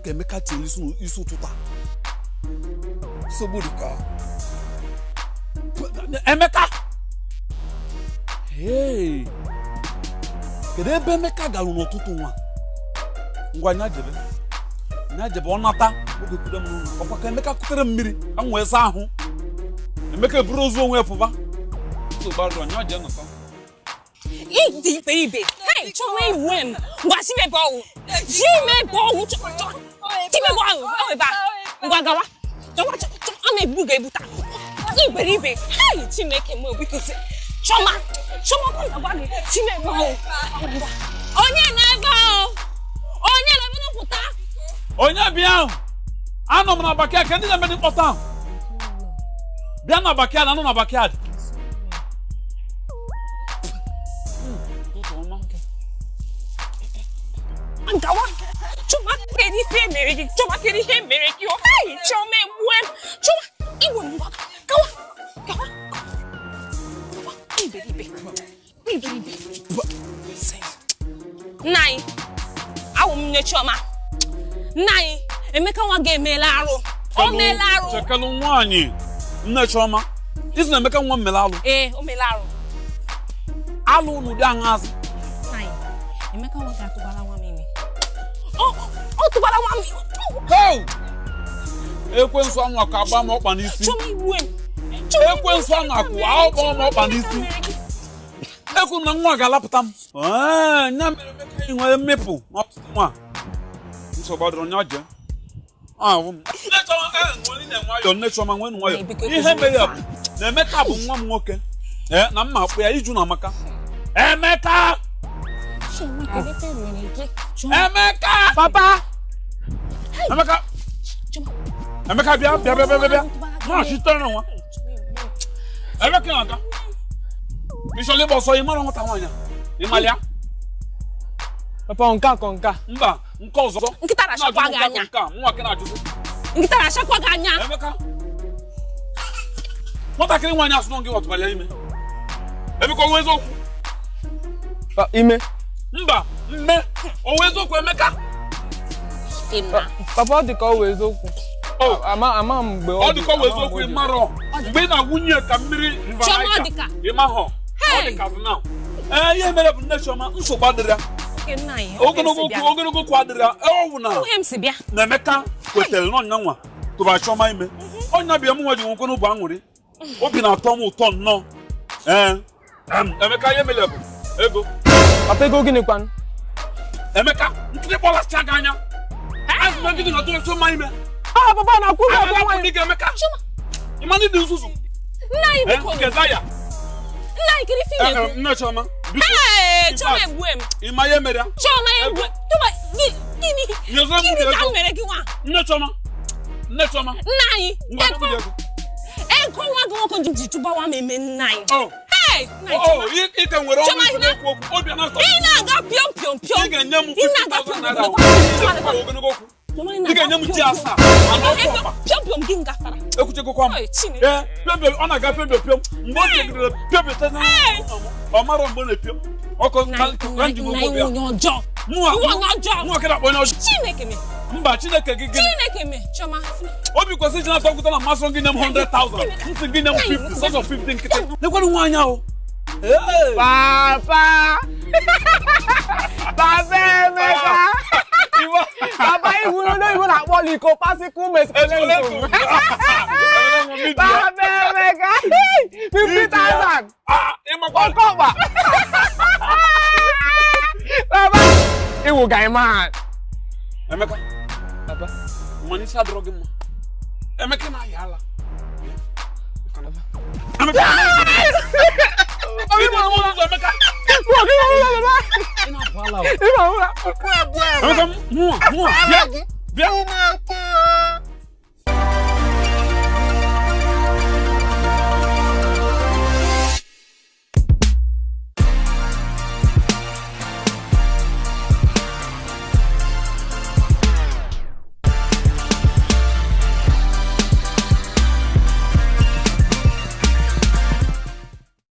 ka Emeka tinyere isi ụtụtụ a. Nsogbu dị ka Emeka. Hey! Kedu ebe Emeka gara n'ụtụtụ nwa? Ngwa, nya jebe, nya jebe. Ọ nata oge kude m n'ụlọ. Ọkwa ka Emeka kutere m mmiri ka m wee saa ahụ. Emeka eburu ozu onwe ya pụba. Nsogbu adịrọ, nya jee nọta. Ịdị iberibe. Hey, Chioma, ewu m. Ngwa, chime bọọlụ. Chime bọọlụ. Chime bọọlụ. Ọ ebe a. Ngwa, gawa. Chọwa, a na-egbu gị egbu taa. Iberibe. Hey, Chineke m, biko sị. Chioma, Chioma, ọkụ na-agwa gị. Chime bọọlụ. Ngwa. Onye nọ ebe ahụ? Onye nọ ebe nọpụta? Onye bịa ahụ? Anọ m na backyard. Ka ndị na-eme dị mkpọta ahụ bịa na backyard. Anọ na backyard. Ụtụtụ ọma. Gawa. Chioma, kedu ife mere gị? Chioma, kedu ihe mere gị? Hey, Chioma, egbue m. Chioma, igwe m. Ngwa, gawa. Gawa. Gawa. Iberibe. Iberibe. Nna anyị, awụ m nne Chioma. Nna anyị, Emeka nwa gị emeela arụ. O meela arụ. Chekelụ nwaanyị, nne Chioma. Isi na Emeka nwa m mere alụ? Ee, o meela arụ. Alụ n'ụdị aṅazị? Nna anyị, Emeka nwa gị atụbala nwa m ime. Ọ tụbara nwa m ime. Hey! Ekwensu anwa ka agba m ọkpa n'isi. Chioma, igbue m. Chioma, Ekwensu anwa kwụ ọkpọ m ọkpa n'isi. Ekwu m na nwa ga-alapụta m. Ee, nya mere Emeka inwe mmepụ n'ọtụtụ nwa. Nsogbu adịrọ, nya jee. Ahụ m. Nne Chioma, ee, nwere ine nwayọọ, nne Chioma, nwee nwayọọ. Biko, Ihe mere ya bụ na Emeka bụ nwa m nwoke. Ee, na mma akpụ ya iju na Amaka. Emeka! Chioma, kedu ife mere gị? Chioma, Emeka! Papa! Emeka! Chioma. Emeka, bịa, bịa, bịa, bịa, bịa. Na-achịtere nwa. Emeka na-aga. Ịchọrọ ịgba ọsọ? Ị mara nwata nwaanyị a? Ị mara ya? Papa, nke a kọ nke a. Mba, nke ọzọ. Nkịta na-achakwa gị anya. Nke a, mụnwa ka na-ajụzi. Nkịta na-achakwa gị anya. Emeka. Nwatakịrị nwaanyị asụ nọ gị watụbara ya ime. Emeka, ọ wụ eziokwu? Ime? Mba, mme. Ọ wụ eziokwu, Emeka? Ịma. Papa, ọ dị ka ọ wụ eziokwu. Oh. Ama ama m mgbe Ọ dị ka ọ wụ ama m eziokwu. mgbe Ị marọ. Mgbe ị na-awụnye ka mmiri River Chioma, ọ Niger. dị ka. Ị mahọ. Ọ Hey! dị ka now. Ee, ihe mere bụ, nne Chioma, nsogbu adịrị ya. Oke nna anyị. Ogologo okwu, ogologo okwu adịrị ya. Ọ wụ na Onye m si bịa. na Emeka kwetere na ọnya nwa tụbara Chioma ime. Ọnya bịa, m nwa ji nwekwe n'ụbụ aṅụrị. Obi na-atọ m ụtọ nnọọ. Ee, Emeka, ihe mere bụ ego. Papa, ego gịnị kwanụ? Emeka, nkịtị kpọlasịa gị anya. Azụ m gịnị na tụrụ Chioma ime? Ah, papa, na-akwụ ụgwọ Emeka, nwaanyị. ndị gị, Emeka. Ịma ndị dị nzuzu. Nna anyị, Ee, biko. nke Zaya. Nna anyị, kedu ife ị na-ekwu? Nne Chioma, biko. Ee, Chioma, In fact, egbue m. ịma ihe mere ya? Chioma, egbue. Chioma, gịnị? Nyezie m Gịnị ka ego. m mere gị nwa? Nne Chioma. Nne Chioma. Nna anyị, Ngwa, ego nye m ego. Ego nwa gị nwoke ji tụbawa m eme, nna anyị. Oh. Hey, nna anyị, Oh, Chioma. ike nwere ọnụ Chioma, isi na-ekwu okwu. Obi na-atọ. Ị na-aga piom piom piom. Ị ga-enye m Ị na-aga 50,000 piom naira. piom piom. Ogologo okwu. Chioma, Ị ga-enye m ji na-aga 7 piom ana ọkụ piom. ọkpa. Piom piom gị ngafara. Ekwuchegokwa m. Oi, Chineke. Ee, piom piom, ọ na-aga piom piom piom. Mgbe o jegidere piom piom tete, Hey! ọ marọ mgbe ọ na-epio. Ọkụ Nna ka anyị, ka nji nna n'ụkwụ anyị, bịa. onye ọjọọ. Mụnwa Iwe onye ọjọọ. mụnwa kịta akpọ onye ọjọọ. Chineke me. Mba, Chineke gị gịnị? Chineke me. Chioma. Obi kwesịrị iji na-atọ gwụta na mmasị gị nye m 100,000. Nsị gị nye m 50, sọsọ 50 nkịtị. Nekwanụ nwaanyị ahụ. Ee. Papa! Papa Emeka! Papa, iwu ndị oyibo na-akpọ licopasical mescalentum. Papa Emeka! 50,000! Ah, ịmakwa. Oke ọkpa! Papa! Iwu guy man. Emeka, Papa. mana isi adịrọ gị mma. Emeka na-aya ala. Emeka, ị na-enwe ụzọ, Emeka. Ị na-apụ ala o. Emeka, mụnwa, mụnwa, bịa, bịa.